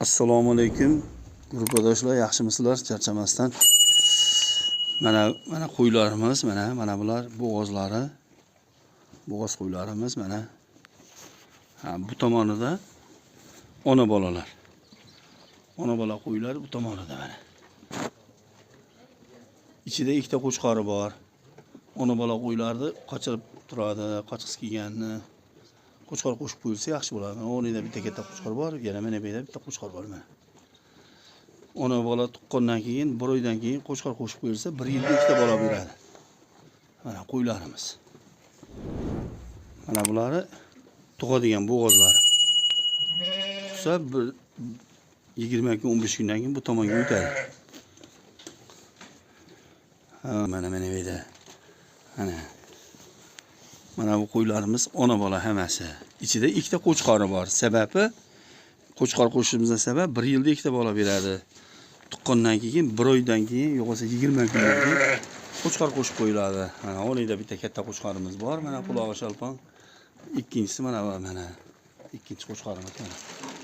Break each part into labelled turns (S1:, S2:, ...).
S1: Assalomu alaykum gruppadoshlar, yaxshimisizlar? Charchamasdan. Mana qo'ylarimiz, mana bular bo'g'ozlari. Bo'g'oz qo'ylarimiz mana. Ha, bu tomonida ona bolalar. Ona bola qo'ylar bu tomonida mana. Ichida ikkita qo'chqori bor. Ona bola qo'ylarni qochirib turadi, qochgisi kelganini. Qo'chqor qo'shib qo'yilsa yaxshi bo'ladi. Mana o'rnida bitta katta qo'chqor bor, yana mana bu yerda bitta qo'chqor bor mana. Ona bola tuqqandan keyin, bir oydan keyin qo'chqor qo'shib qo'yilsa, bir yilda ikkita bola beradi. Mana qo'ylarimiz. Mana bulari tug'adigan bo'g'ozlari. Tug'sa bir 20 kun, 15 kundan keyin bu tomonga o'tadi. Ha, mana bu yerda. Mana. Mana bu qo'ylarimiz ona bola hammasi. Ichida ikkita qo'chqori bor. Sababi qo'chqor qo'shishimizdan sabab bir yilda ikkita bola beradi. Tuqqandan keyin bir oydan keyin, yo'q bo'lsa 20 kundan keyin qo'chqor qo'shib qo'yiladi. Mana o'rnida bitta katta qo'chqorimiz bor. Mana qulog'i shalpon. Ikkinchisi mana bu, mana ikkinchi qo'chqorimiz mana.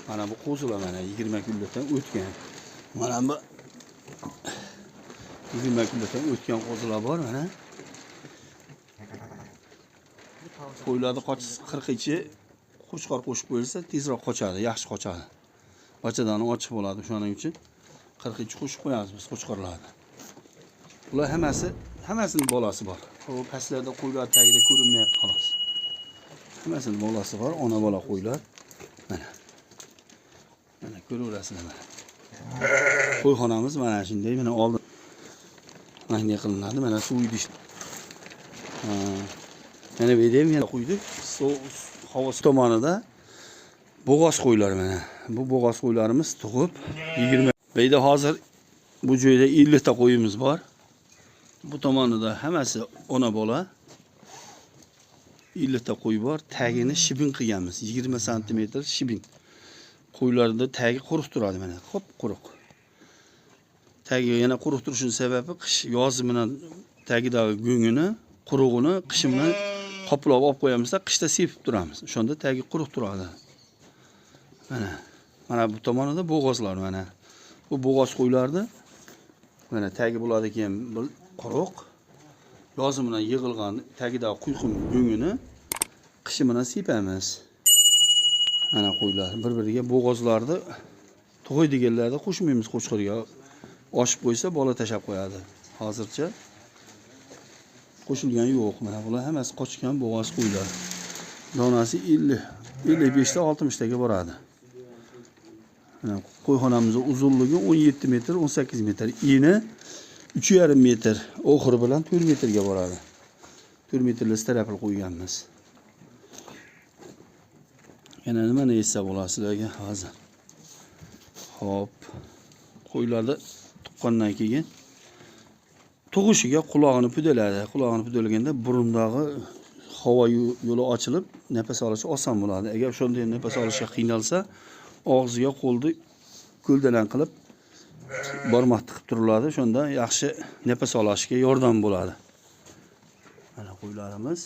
S1: Mana bu qo'zilar mana 20 kunlikdan o'tgan. Mana bu 20 kunlikdan o'tgan qo'zilar bor mana. Qo'ylarni qochish 40 qo'chqor qo'shib qo'yilsa tezroq qochadi, yaxshi qochadi. Bachadani ochiq bo'ladi, o'shaning uchun 42 qo'shib qo'yamiz biz qo'chqorlarni. Bular hammasining bolasi bor. U pastlarda qo'ylar tagida ko'rinmayapti xolos. Hammasining bolasi bor, ona bola qo'ylar. Mana. Mana ko'raverasizlar mana. Qo'yxonamiz mana shunday, mana oldin mana shunday qilinadi. Mana suv idish. Mana bu yerda ham yana qo'ydik. Suv havo tomonida bo'g'oz qo'ylar mana. Bu bo'g'oz qo'ylarimiz tug'ib 20. Bu yerda hozir bu joyda 50 ta qo'yimiz bor. Bu tomonida hammasi ona bola. 50 ta qo'y bor. Tagini shibin qilganmiz. 20 santimetr shibin. Qo'ylarda tagi quruq turadi mana. Qop quruq. Tagi yana quruq turishining sababi qish yozi bilan tagidagi go'ngini, qurug'ini qishi bilan qoplab olib qo'yamizda qishda sepib turamiz. O'shanda tagi quruq turadi. Mana. Mana bu tomonida bo'g'ozlar mana. Bu bo'g'oz qo'ylarni mana tagi bo'ladi keyin bir quruq. Yozi bilan yig'ilgan tagidagi quyqum go'ngini qishi bilan sepamiz. Mana qo'ylar bir-biriga bo'g'ozlarni tug'aydiganlarni qo'shmaymiz qo'chqorga. Oshib qo'ysa bola tashab qo'yadi. Hozircha qo'shilgani yo'q. Mana bular hammasi qochgan bo'g'oz qo'ylar. Donasi 50, 55 ta 60 taga boradi. Mana qo'yxonamizning uzunligi 17 metr, 18 metr, eni 3,5 metr, oxiri bilan 4 metrga boradi. 4 metrli strapel qo'yganmiz. Yana nimani eslab bo'ladi sizlarga hozir? Xo'p. Qo'ylarni tuqqandan keyin tug'ishiga qulog'ini pudaladi. Qulog'ini pudalaganda burundagi havo yo'li ochilib, nafas olishi oson bo'ladi. Agar shunday nafas olishga qiynalsa, og'ziga qo'lni ko'ldalang qilib barmoq tiqib turiladi. Shunda yaxshi nafas olishga yordam bo'ladi. Mana qo'ylarimiz.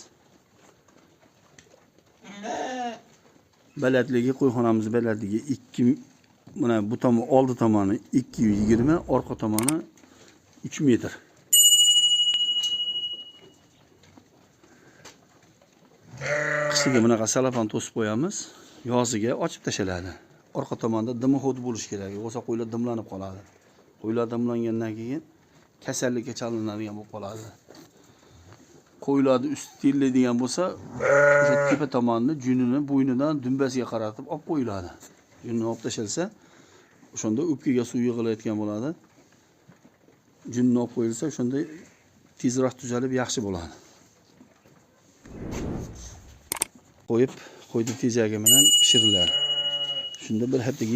S1: Balandligi qo'yxonamiz balandligi 2, mana bu tomon oldi tomoni 220, orqa tomoni 3 metr. Qishiga bunaqa salafan to'sib qo'yamiz, yoziga ochib tashaladi. Orqa tomonda dimoxod bo'lishi kerak, yo'qsa qo'ylar dimlanib qoladi. Qo'ylar dimlangandan keyin kasallikka chalinadigan bo'lib qoladi. Qo'ylarni usti terlaydigan bo'lsa, o'sha tepa tomonni junini bo'ynidan dumbasiga qaratib olib qo'yiladi. Junini olib tashalsa, o'shanda o'pkaga suv yig'ilayotgan bo'ladi. Junini olib qo'yilsa, o'shanda tezroq tuzalib yaxshi bo'ladi. Qo'yib, qo'yni tezagi bilan pishiriladi. Shunda bir haftaga